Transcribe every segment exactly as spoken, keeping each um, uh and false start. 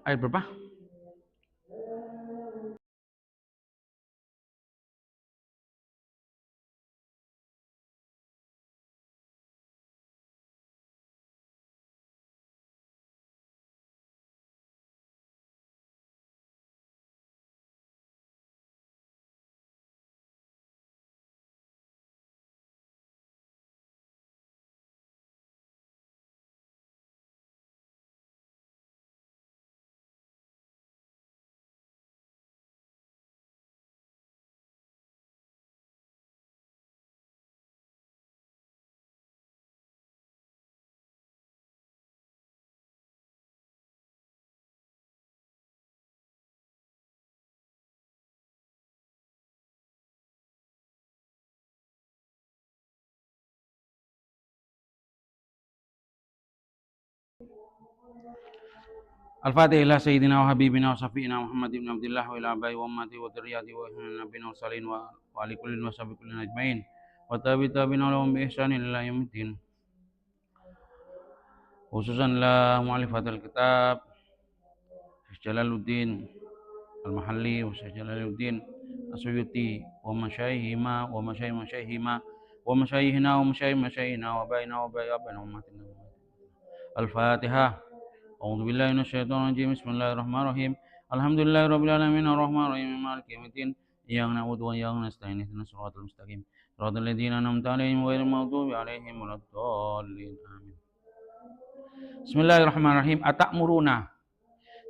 Ayat berapa? Al-Fatihah ila Sayyidina wa Habibina wa Syafi'ina Muhammad ibn Abdillah wa ila abai wa ummati wa dzurriyyati wa ikhwanina nabiyyin wa mursalin wa, wa ali kullin wa sahbi kullin ajmain. Wa tabi tabi'in lahum bi ihsanin ila yaumiddin. Khususan la mu'allif hadzal kitab, Syekh Jalaluddin Al-Mahalli wa Syekh Jalaluddin As-Suyuti wa masyaihima wa masyaih masyaihima wa masyaihina wa masyaih masyaihina wa baina wa baina wa baina ummatina. Al-Fatihah. A'udzu billahi minasyaitonir rajim. Bismillahirrahmanirrahim. Alhamdulillahirabbil alamin, arrahmanirrahim, maliki yaumiddin. Iyyaka na'budu wa iyyaka nasta'in. Ihdinas siratal mustaqim. Siratal ladzina an'amta 'alaihim ghairil maghdubi 'alaihim waladdallin. Amin. Bismillahirrahmanirrahim. Ata'muruna.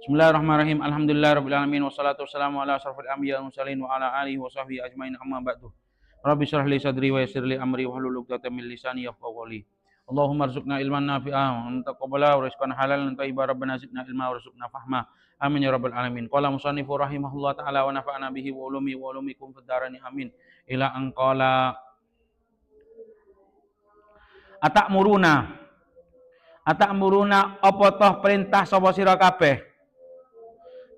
Bismillahirrahmanirrahim. Alhamdulillahirabbil alamin, wassalatu wassalamu ala asyrafil anbiya'i wal mursalin wa ala alihi wa sahbihi ajmain, amma ba'du. Rabbi syrah li sadri wa yassir li amri wahlul 'uqdatam min lisani yafqahu qawli. Allahumma rzuqna ilman nafi'a wa taqabbala wa rizqan halalan thayyiba. Rabbana zidna ilma warzuqna fahma. Amin ya rabbal alamin. Qala musannifu rahimahullah ta'ala wa nafa'ana bihi wa ulumi wa ulumikum fid daraini amin. Ila an qala, "Ata'muruna, ata'muruna, apa toh parènta sapa sira kabeh?"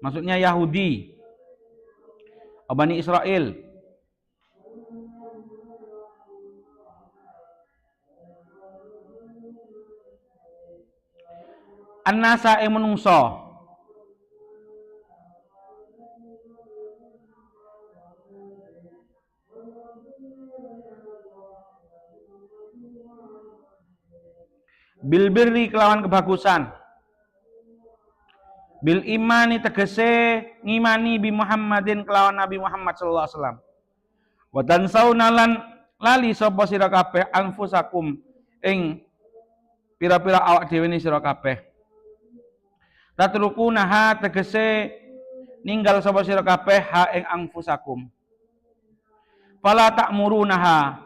Maksudnya Yahudi, Bani Israel. An-nasa ing manungsa. Bil birri kelawan kebagusan. Bil imani tegese ngimani bi Muhammadin kelawan Nabi Muhammad sallallahu alaihi wasallam. Wa tansauna lan lali sapa sira kabeh anfusakum ing pira-pira awak dhewe ne sira kabeh. Tatrukunaha tegese ninggal sapa sira kabeh ha ing anfusakum. Fala ta'murunaha,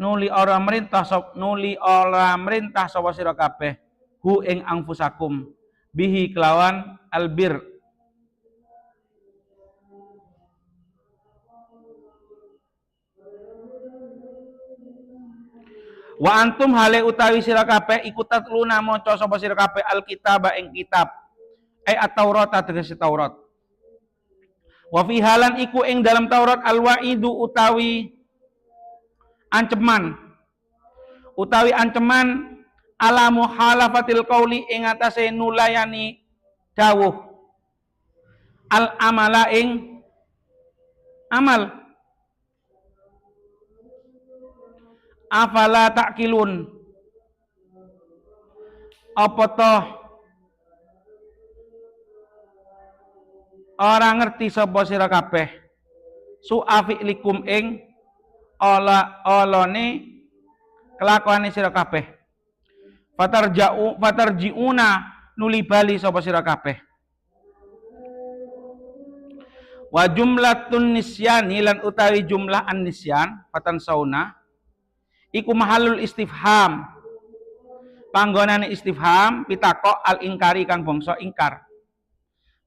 nuli ora merintah sop-, nuli ora merintah sapa sira kabeh, hu ing anfusakum, bihi kelawan albir. Wa antum hale utawi sira kabeh iku tatluna maca sapa sira kabeh alkitaba ing kitab. Ai at-Taurat tegese Taurat. Wa fiha lan iku ing dalam Taurat al-wa'idu utawi anceman. Utawi anceman ala muhalafatil qauli ing atase nulayani dawuh. Al-amala ing amal. Afala ta'qilun? Apa toh ora ngerti sapa sira kabeh? Su'a fi'likum ing ola-, olone kelakuane sira kabeh. Fatarja'u-, fatarji'una nuli bali sapa sira kabeh. Wa jumlatun nisyani lan utawi jumlah an-nisyan, fatansauna, iku mahallul istifham. Panggonane istifham, pitakok al-ingkari kang bangsa ingkar.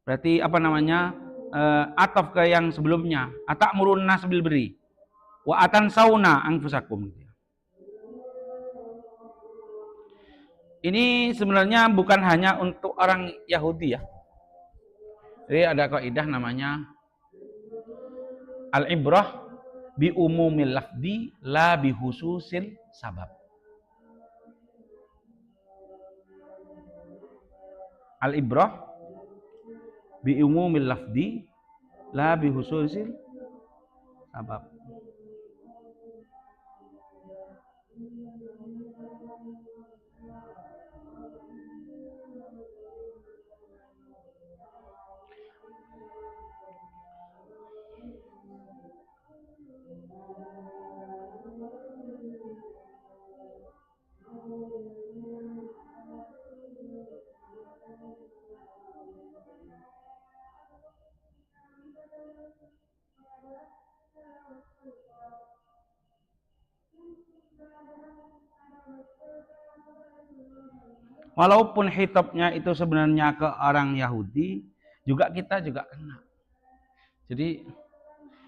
Berarti apa namanya, eh, ataf ke yang sebelumnya. Ata'muruna bil birri. Wa atansauna anfusakum gitu ya. Ini sebenarnya bukan hanya untuk orang Yahudi ya. Jadi ada kaidah namanya al-ibrah bi umumil lafdi la bi khususil sabab. Al-ibrah bi umumil lafdi la bi khususil sabab. Walaupun khitabnya itu sebenarnya ke orang Yahudi, juga kita juga kena. Jadi,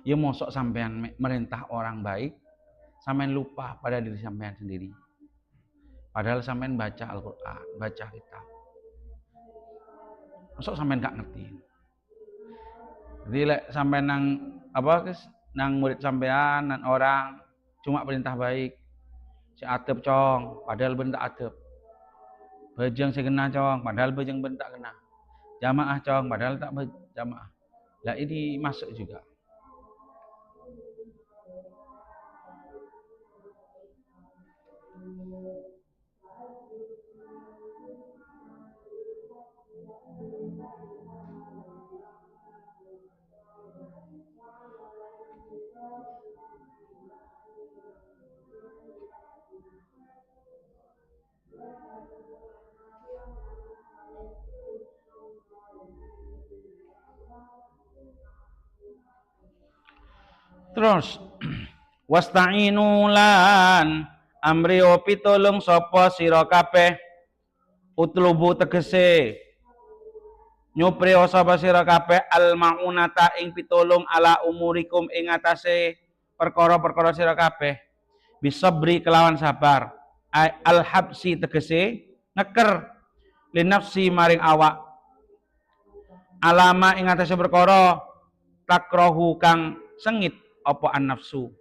ya mosok sampean me-, merintah orang baik, sampean lupa pada diri sampean sendiri. Padahal sampean baca Al-Qur'an, baca kitab. Mosok sampean gak ngerti. Jadi, lek sampean nang, apa, kes-, nang murid sampean, nang orang, cuma perintah baik. Sè adhep, Cong, padahal bân ta' adhep. Bhâjâng sè ghenna, Cong, padahal bhâjâng bân ta' ghenna. Jamaah, Cong, padahal ta' bhâ-, jamaah. Lah, ini masuk juga. Terus, "Wasta'inu lan amrèo pitolong sapa sira kabeh." "Utlubu" tegese nyoprèo sapa sira kabeh, "al-ma'unata" ing pitolong, "ala umurikum" ing atase perkara-perkara sira kabeh, "bisabri" kelawan sabar, ai "al-habsi" tegese ngeker, "linafsi" maring awak, "alama" ing atase perkara, "takrahu" kang sengit apa an-nafsu.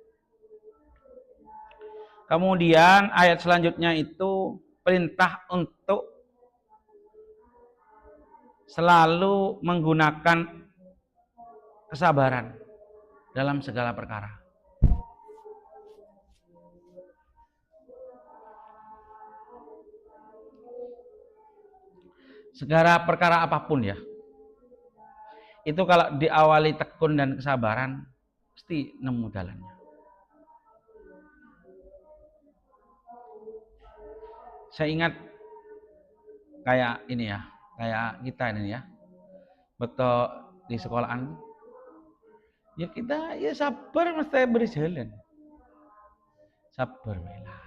Kemudian ayat selanjutnya itu perintah untuk selalu menggunakan kesabaran dalam segala perkara. Segala perkara apapun, ya, itu kalau diawali tekun dan kesabaran, mesti nemu jalannya. Saya ingat kayak ini, ya, kayak kita ini, ya. Waktu di sekolahan, ya, kita, ya, sabar mesti beri jalan. Sabar, baiklah.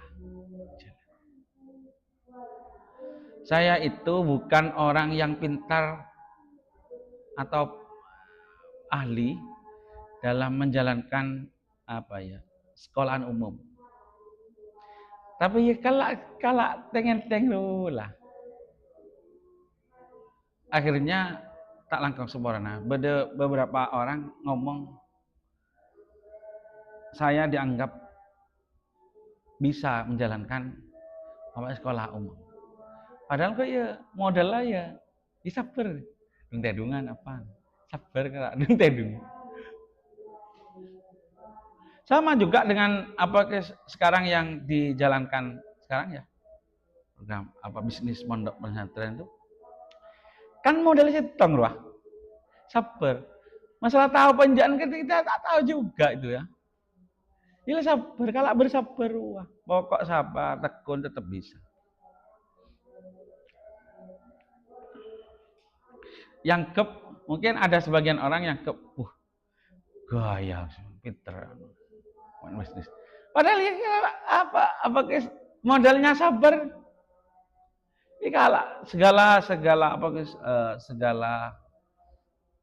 Saya itu bukan orang yang pintar atau ahli dalam menjalankan, apa ya, sekolahan umum. Tapi ya kala', kala' teng-ngenteng dulu lah. Akhirnya tak langkong saporana. Bede-, beberapa orang ngomong, saya dianggap bisa menjalankan apa, sekolah umum. Padahal kok ya modal lah ya, ya sabar. Dung tedungan apa? Sabar kala' dung tedung. Sama juga dengan apa ke sekarang yang dijalankan sekarang ya. Program apa bisnis pondok pesantren itu. Kan modalnya setong, Wah. Sabar. Masalah tahu panjang kan kita tak tahu juga itu ya. Ini sabar, kalau bersabar, wah, pokok sabar, tekun, tetap bisa. Yang gep, mungkin ada sebagian orang yang gep, "Wah, gaya, pinter, main bisnis." Padahal ya, ya, apa, apa, guys, modalnya sabar. Ini kalau segala, segala, apa, guys, eh, segala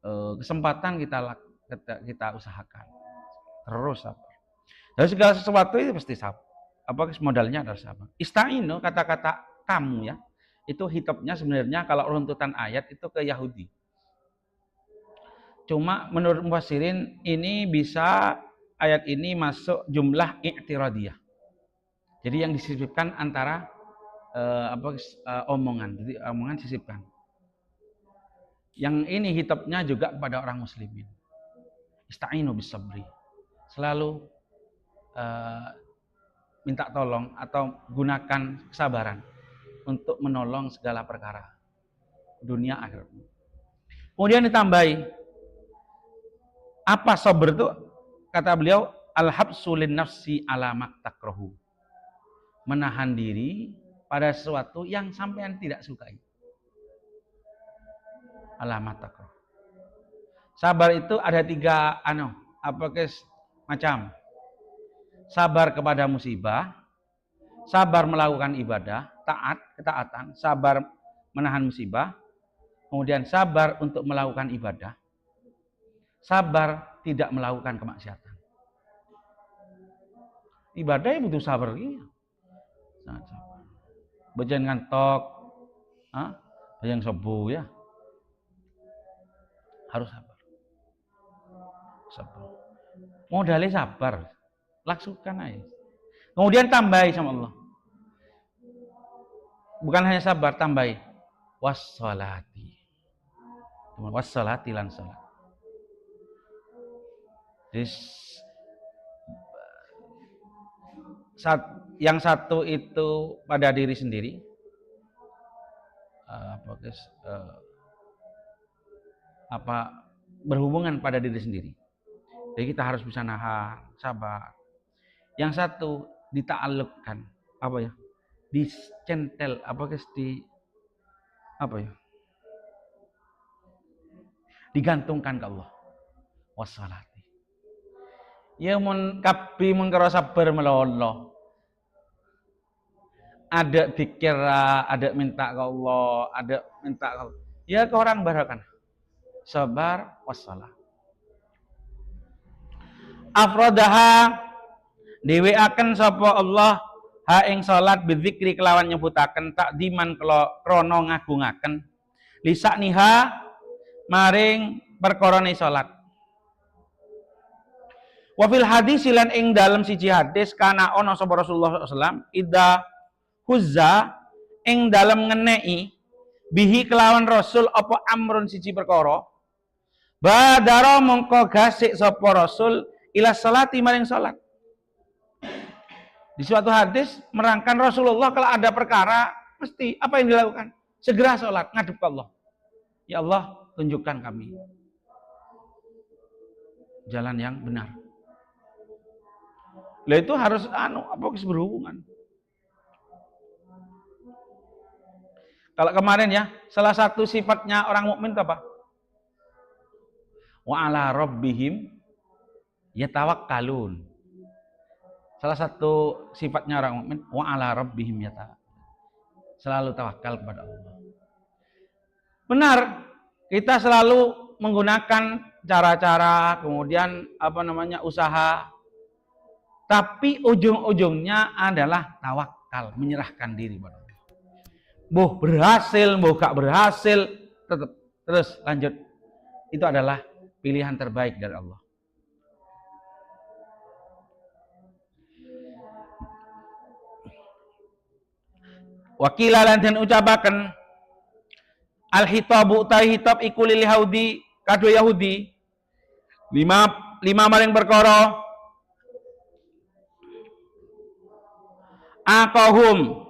eh, kesempatan kita lak-, kita, kita usahakan. Terus sabar. Dan segala sesuatu itu pasti sabar. Apa modalnya adalah sabar. Ista'inu, kata-kata kamu ya, itu khitabnya sebenarnya kalau runtutan ayat itu ke Yahudi. Cuma menurut mufassirin ini bisa, ayat ini masuk jumlah i'tiradiyah. Jadi yang disisipkan antara, eh, apa, eh, omongan. Jadi omongan sisipkan. Yang ini khitabnya juga kepada orang muslimin. Ista'inu bis sabri. Selalu, eh, minta tolong atau gunakan kesabaran untuk menolong segala perkara dunia akhirat. Kemudian ditambahi, apa sabar itu? Kata beliau, "Al-habsu lin nafsi ala ma takrahu." Menahan diri pada sesuatu yang sampean tidak sukai. Ala ma takrahu. Sabar itu ada tiga, anu, apa, guys, macam. Sabar kepada musibah, sabar melakukan ibadah, taat, ketaatan, sabar menahan musibah, kemudian sabar untuk melakukan ibadah, sabar tidak melakukan kemaksiatan. Ibadah ya butuh sabar, iya. Sangat sabar. Bâjâ ngantok, ha? Bâjâ sobbhu, ya. Harus sabar. Sabar. Modalnya sabar. Laksukan aja. Kemudian tambahi sama Allah. Bukan hanya sabar, tambahi. Wassalati. Wassalati lan salat. Jadi, s-, sat-, yang satu itu pada diri sendiri, eh, apa, guys, eh, apa, berhubungan pada diri sendiri. Jadi kita harus bisa nahan, sabar. Yang satu ditaalukkan, apa ya? Dicentel, apa, guys, di, apa ya? Digantungkan ke Allah. Wassalati. Ya, mon kabbhi mon karo sabar malolo. Ada dzikir, ada minta ke Allah, ada minta ke Allah. Ya, ke orang barokan. Sabar, wassalah. Afradaha, dheweaken sapa Allah, ha ing salat, bidzikri kelawan nyebutaken, takdiman kelo-, krana ngagungaken, lisa'niha, maring perkarane salat. Wa fil hadis lan ing dalem siji hadis, kana ana sapa Rasulullah sallallahu alaihi wasallam, idza huzza, ing dalem ngenne'i, bihi kelawan Rasul apa amrun siji perkara, badara mongko gasik sapa Rasul ila salati maring salat. Di suatu hadis merangkan Rasulullah kalau ada perkara, mesti apa yang dilakukan? Segera salat, ngadep ke Allah. Ya Allah, tunjukkan kami jalan yang benar. Lah itu harus, anu, apa, berhubungan. Kalau kemarin ya, salah satu sifatnya orang mukmin itu apa? Wa ala rabbihim yatawakkalun. Salah satu sifatnya orang mukmin, wa ala rabbihim yata-, selalu tawakal kepada Allah. Benar, kita selalu menggunakan cara-cara, kemudian, apa namanya, usaha, tapi ujung-ujungnya adalah tawakal, menyerahkan diri pada Allah. Boh berhasil, boh gak berhasil, tetap terus lanjut. Itu adalah pilihan terbaik dari Allah. Wa qila lan den ucapaken, al-khitabu utawi khitab iku lil Yahudi, kadua Yahudi, lima, lima maring perkara, aqahum,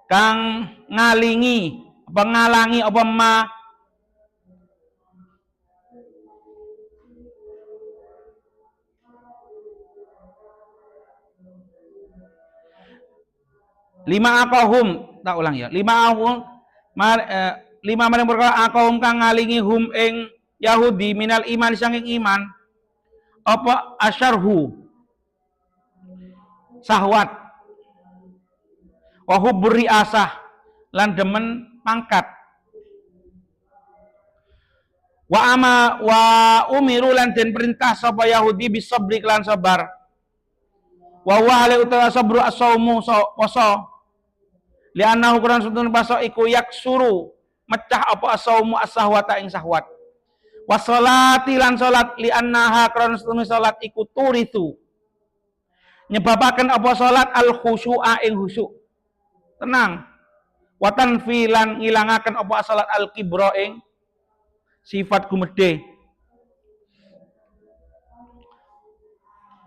kang ngalingi, apa ngalangi, apa ma-, lima aqahum, tak ulang ya. Lima aqahum, mar-, eh, lima maring perkara aqahum kang ngalingi hum ing Yahudi minal iman saking iman. Apa asyarhu? Syahwat. Wa hubbur riasah, lan demen pangkat. Wa ama-, wa umiru lan den perintah sapa Yahudi bisabri kelan sabar. Wa huwa hale utawa sabru as-saumu so-, poso. Li'annahu krana setuhune poso iku yaksuru, mecah apa as-saumu as-sahwata ing syahwat. Wassalati lan salat, li'annaha krana setuhune salat iku turisu, nyebabaken apa salat al-khusyu'a ing khusyuk. Tenang. Wa tanfi lan ngilangaken apa salat al-kibra ing sifat gumedhe.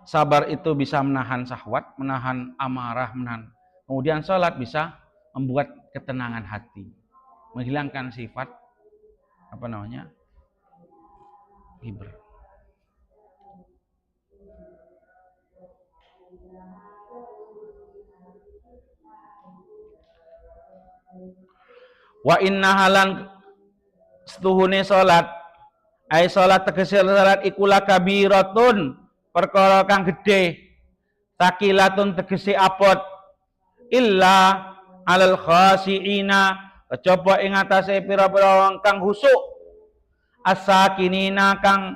Sabar itu bisa menahan syahwat, menahan amarah, menahan. Kemudian salat bisa membuat ketenangan hati, menghilangkan sifat, apa namanya, kibr. Wa innaha lan setuhune salat, ai salat tegese salat iku la kabiratun, perkara kang gedhe, takilatun tegese abot, illa alal khasyiina, kejaba ing atase pira-pira wong kang khusyuk, as-sakinina kang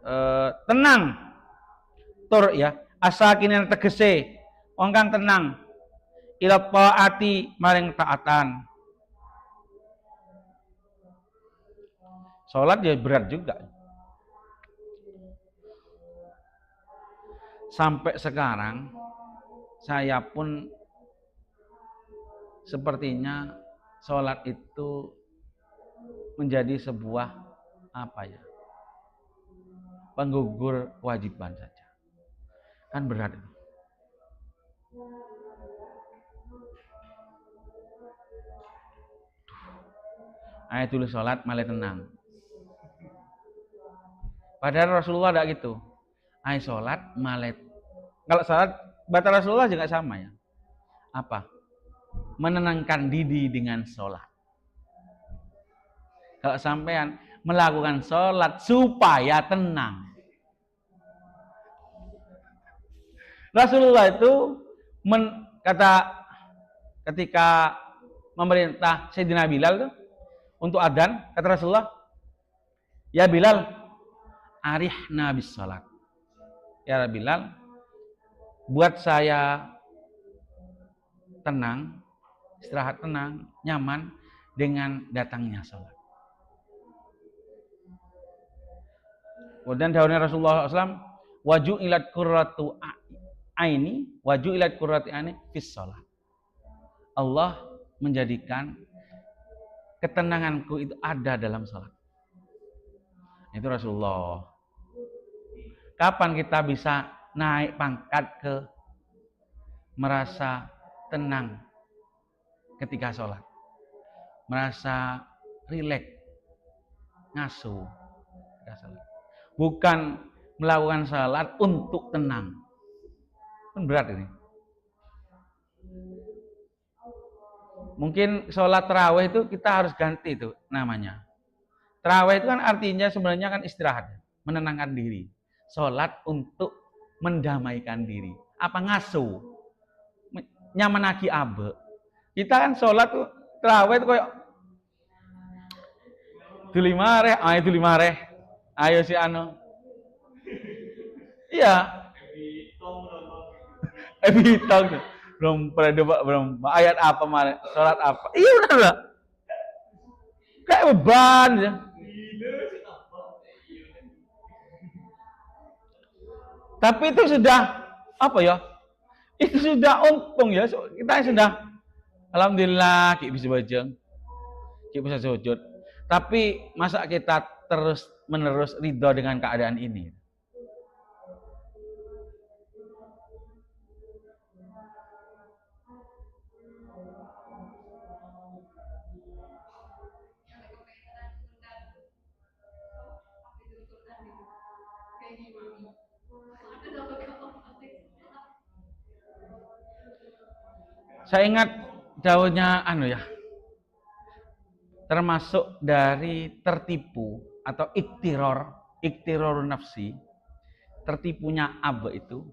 eh, tenang. Tur ya, as-sakinina tegese wong kang tenang. Ila taati maring taatan. Salat ya berat juga. Sampai sekarang saya pun sepertinya salat itu menjadi sebuah, apa ya, penggugur kewajiban saja. Kan berat itu. Ayo dulu salat, malah tenang. Padahal Rasulullah tidak gitu. Ayo salat, malah. Kalau salat, batal Rasulullah juga sama ya. Apa? Menenangkan diri dengan salat. Kalau sampean melakukan salat supaya tenang. Rasulullah itu men-, kata ketika memerintah Sayyidina Bilal tuh untuk adzan, kata Rasulullah, "Ya Bilal, arihna bis salat." Ya Bilal, buat saya tenang, istirahat tenang, nyaman dengan datangnya salat. Kemudian dawuhnya Rasulullah sallallahu alaihi wasallam, "Wa ju'ilat qurratu a-, aini, wa ju'ilat qurratu aini fis shalah." Allah menjadikan ketenanganku itu ada dalam salat. Itu Rasulullah. Kapan kita bisa naik pangkat ke merasa tenang ketika sholat? Merasa rileks, ngaso ketika sholat. Bukan melakukan sholat untuk tenang. Kan berat ini. Mungkin sholat tarawih itu kita harus ganti itu namanya. Tarawih itu kan artinya sebenarnya kan istirahat, menenangkan diri. Sholat untuk mendamaikan diri. Apa ngaso? Me-, nyamanagi abe. Kita kan sholat tuh, tarawih itu kayak duli mareh, ayo duli mareh. Ayo si anu. Iya. Eh, bitong tuh. Belum pernah coba, belum. Ayat apa, mare? Sholat apa? Iya, benar lah. Kayak beban, ya. Tapi itu sudah, apa ya? Itu sudah untung, ya. So, kita sudah, alhamdulillah, ki bisa baca. Ki bisa sujud. Tapi masa kita terus menerus ridho dengan keadaan ini? Saya ingat dawuhnya anu ya, termasuk dari tertipu atau iktiror, iktiror nafsi, tertipunya abe itu,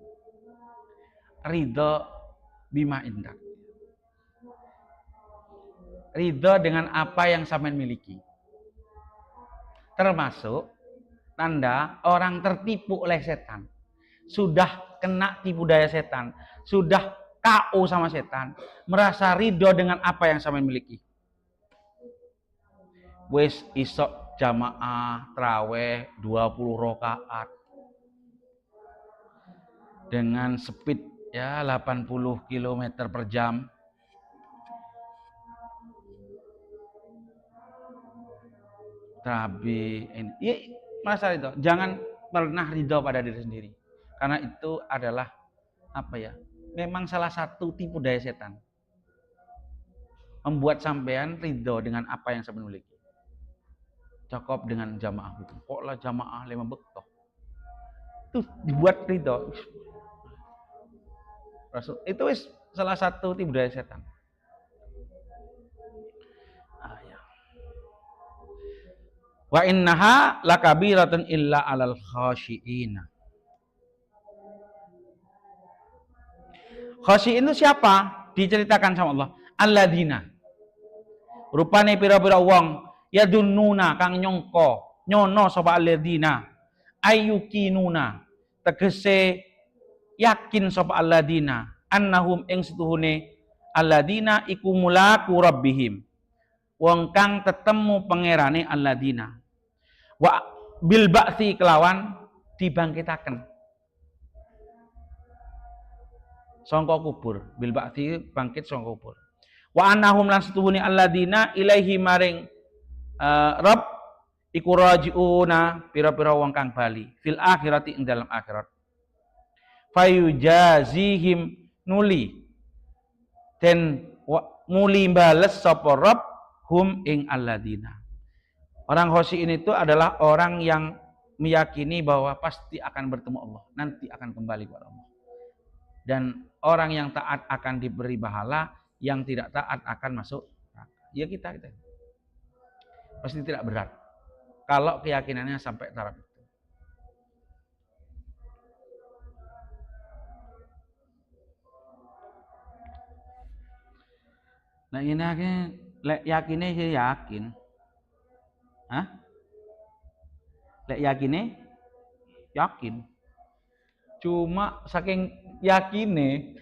ridho bima indak. Ridho dengan apa yang sampean miliki. Termasuk tanda orang tertipu oleh setan. Sudah kena tipu daya setan, sudah K O sama setan, merasa ridho dengan apa yang sampean miliki. Wis isok jamaah traweh dua puluh rakaat dengan speed, ya, delapan puluh kilometer per jam. Rabbi ini. Ya, merasa ridho. Jangan pernah ridho pada diri sendiri. Karena itu adalah apa ya? Memang salah satu tipu daya setan. Membuat sampean ridho dengan apa yang sampean miliki. Cukup dengan jamaah. Kok lah jamaah lima bekto. Tuh dibuat ridho. Rasul, itu wis salah satu tipu daya setan. Ah, ya. Wa innaha lakabiratun illa alal khasyiina. Khasyiin itu siapa? Diceritakan sama Allah. Alladzina. Rupane pira-pira wong yadunnuna kang nyongko, nyono sapa alladzina. Ayyukinuna. Tegese yakin sapa alladzina. Annahum ing setuhune alladzina iku mulaku rabbihim. Wong kang tetemmo pangerane alladzina. Wa bil ba'tsi kelawan dibangkitaken. Songko kubur, bil ba'tsi bangkit songko kubur. Wa annahum lan setuhune alladzina ilaihi maring, eh, Rabb iku raji'una pira-pira wong kang bali fil akhirati ing dalam akhirat. Fayujazihim nuli den wa-, muli bales sapa Rabb hum ing alladzina. Orang khasyiin itu adalah orang yang meyakini bahwa pasti akan bertemu Allah, nanti akan kembali kepada Allah. Dan orang yang taat akan diberi pahala, yang tidak taat akan masuk neraka. Ya kita, kita. Pasti tidak berat. Kalau keyakinannya sampai taraf itu. Nah, ini akhirnya lek yakine sih yakin. Hah? Lek yakine yakin. Cuma saking yakine,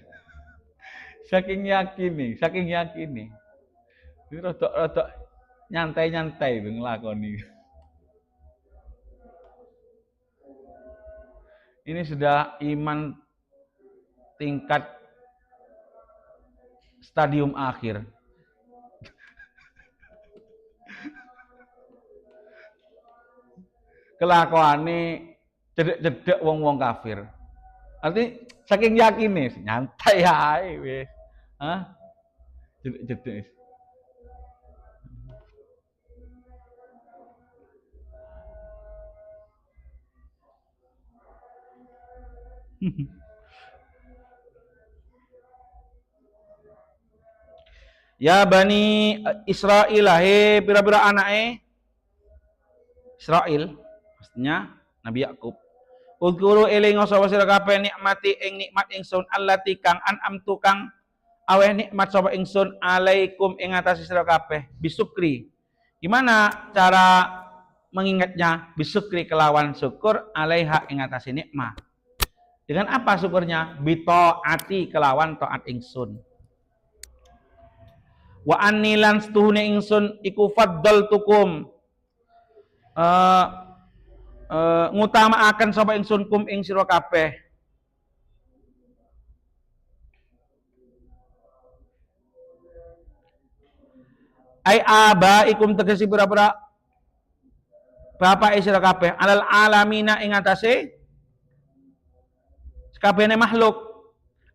saking yakine, saking yakine. Ini rodok-rodok nyantai-nyantai nglakoni. Ini sudah iman tingkat stadium akhir. Kelakuane cedek-cedek wong-wong kafir. Arti saking yakine, nyantai ae wis. Hah? Cedek-cedek. Ya Bani Israil, he pira-pira anake Israil, maksudnya Nabi Yakub. Udzkuru, elinga sapa sira kabeh, nikmati ing nikmat ingsun, allati kang an'amtu kang aweh nikmat sapa ingsun, alaikum ing atase sira kabeh, bisukri. Gimana cara mengingatnya? Bisukri kelawan syukur, alaiha ing atase nikmat. Dengan apa syukurnya? Bitaati kelawan taat ingsun. Wa anni lan setuhune ingsun iku faddaltukum, eh, eh, ngutamaaken sapa ingsun kum ing sira kabeh. Ai abaikum tegese pira-pira bapake sira kabeh, alal alamina ing atase sakabehane makhluk.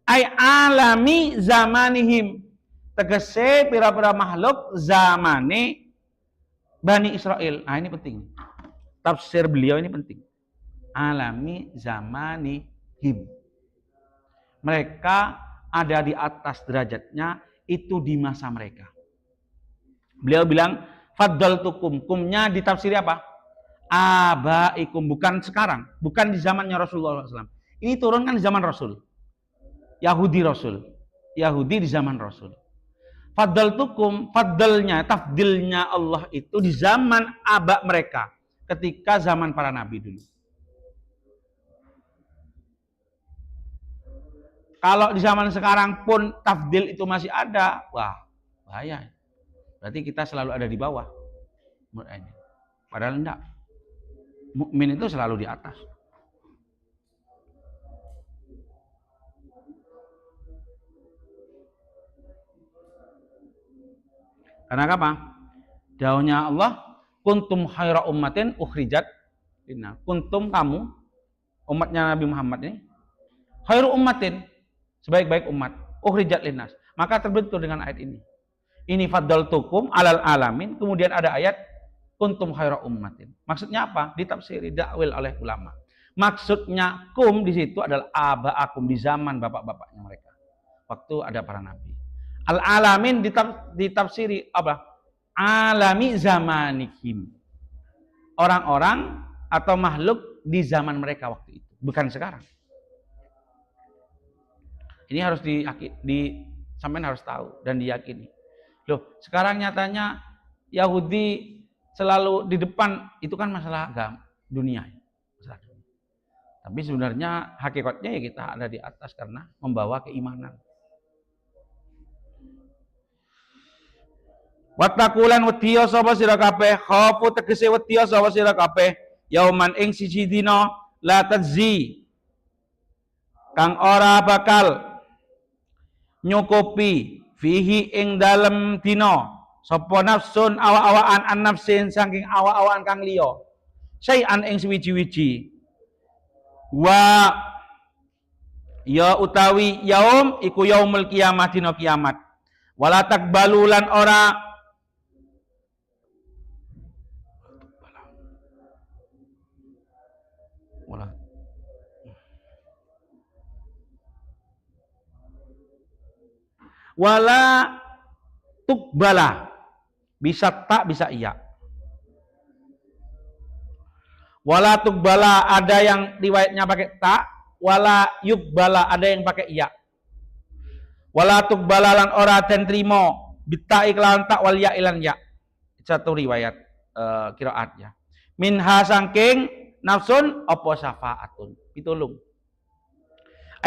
Ai alami zamanihim, tegese pira-pira makhluk zamane Bani Israel. Nah, ini penting. Tafsir beliau ini penting. Alami zamanihim. Mereka ada di atas derajatnya itu di masa mereka. Beliau bilang, "Faddaltukum." Kumnya ditafsiri apa? Abaikum, bukan sekarang, bukan di zamannya Rasulullah sallallahu alaihi wasallam. Ini turun kan di zaman Rasul. Yahudi Rasul. Yahudi di zaman Rasul. Faddaltukum, faddalnya, tafdilnya Allah itu di zaman aba mereka, ketika zaman para nabi dulu. Kalau di zaman sekarang pun tafdil itu masih ada, wah, bahaya. Berarti kita selalu ada di bawah. Menurut ayat ini. Padahal enggak. Mukmin itu selalu di atas. Karena apa? Dawuhnya Allah, "Kuntum khaira ummatin ukhrijat linnas." Kuntum, kamu, umatnya Nabi Muhammad ini, "khairu ummatin", sebaik-baik umat, "ukhrijat linnas." Maka terbentur dengan ayat ini. "Inni faddaltukum alal alamin", kemudian ada ayat, "Kuntum khaira ummatin." Maksudnya apa? Ditafsiri, ditakwil oleh ulama. Maksudnya kum di situ adalah aba'akum, di zaman bapak-bapaknya mereka. Waktu ada para nabi. Al alamin ditaf-, ditafsiri apa? Alami zamanihim. Orang-orang atau makhluk di zaman mereka waktu itu, bukan sekarang. Ini harus di, di, sampean harus tahu dan diyakini. Loh, sekarang nyatanya Yahudi selalu di depan, itu kan masalah agama, dunia. Masalah dunia. Tapi sebenarnya hakikatnya ya kita ada di atas karena membawa keimanan. "Wattaqu lan wedhiya sapa sira kabeh," khafu tegese wedhiya sapa sira kabeh, "yauman ing siji dina, la tajzi," kang ora bakal nyukupi, "fihi" ing dalem dina, "sapa nafsun" awa-awaan, "an nafsin" saking awa-awaan kang liya, "syai'an" ing sawiji-wiji, "wa" ya utawi yaum iku yaumul qiyamah, dina kiamat, "wala taqbalu" lan ora Wala. Wala tuqbala. Bisa ta, bisa iya. Wala tuqbala, ada yang riwayatnya pakai ta, wala yuqbala, ada yang pakai iya. Wala tuqbala, lan ora den trimo, bit ta'i kelawan ta, wal ya'i lan ya. Satu riwayat, eh, qiraat, ya. "Minha" sangking nafsun apa syafa'atun, pitulung.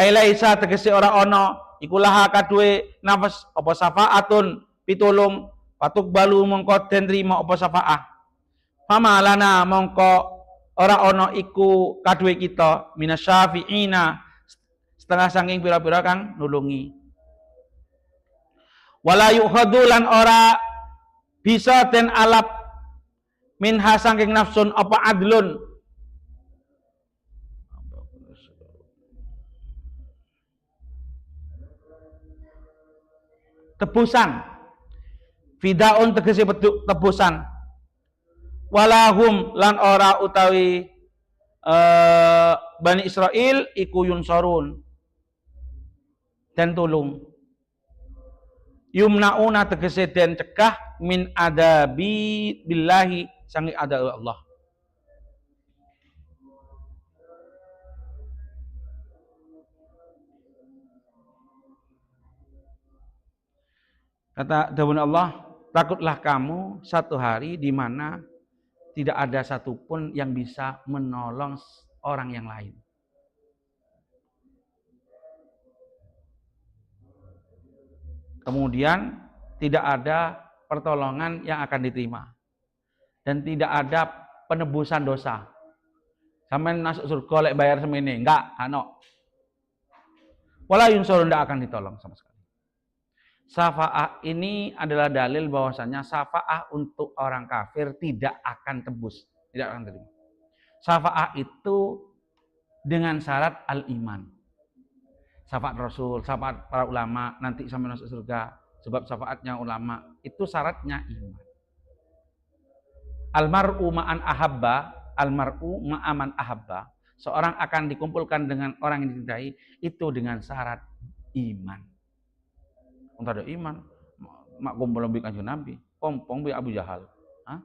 "Ai laisa" tegese ora ana, iku "laha" kaduwe nafs apa "syafa'atun" pitulung, "fatuqbalu" mongko den trimo apa syafa'ah. "Fama lana" mongko ora ana iku kaduwe kita, "minasy syafi'ina" setengah sangking pira-pira kang nulungi. "Wala yu'khadzu" lan ora bisa den alap, "minha" sangking nafsun apa "adlun" tebusan. "Fidaun" tegese pedu-, tebusan. "Wala hum" lan ora utawi, eh, Bani Israil iku "yunsharun" den tulung. "Yumna'una" tegese den cegah "min adzabi billahi" sange adzabe Allah. Kata dawuhna Allah, "Takutlah kamu satu hari di mana tidak ada satupun yang bisa menolong s-, orang yang lain." Kemudian tidak ada pertolongan yang akan diterima. Dan tidak ada penebusan dosa. Sampeyan masuk surga lek bayar semene, enggak, ano. "Wala yunsharun", ndak akan ditolong sama sekali. Syafaat ini adalah dalil bahwasanya syafaat untuk orang kafir tidak akan tebus, tidak akan terima. Syafaat itu dengan syarat al-iman. Syafaat Rasul, syafaat para ulama, nanti sampai masuk surga, sebab syafaatnya ulama, itu syaratnya iman. "Al mar'u ma'an ahabba", al mar'u ma'a man ahabba. Seorang akan dikumpulkan dengan orang yang dicintai, itu dengan syarat iman. Mun tadâ' iman, ma' kumpol bi' Kanjeng Nabi, kompong bi' Abu Jahal. Hah?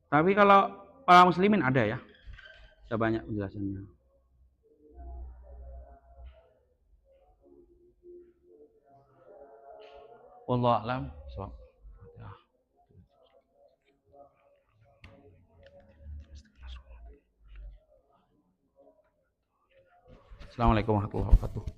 Tapi kalau para muslimin ada ya, sudah banyak penjelasannya. Wallahu a'lam. So, ya. Assalamualaikum warahmatullahi wabarakatuh.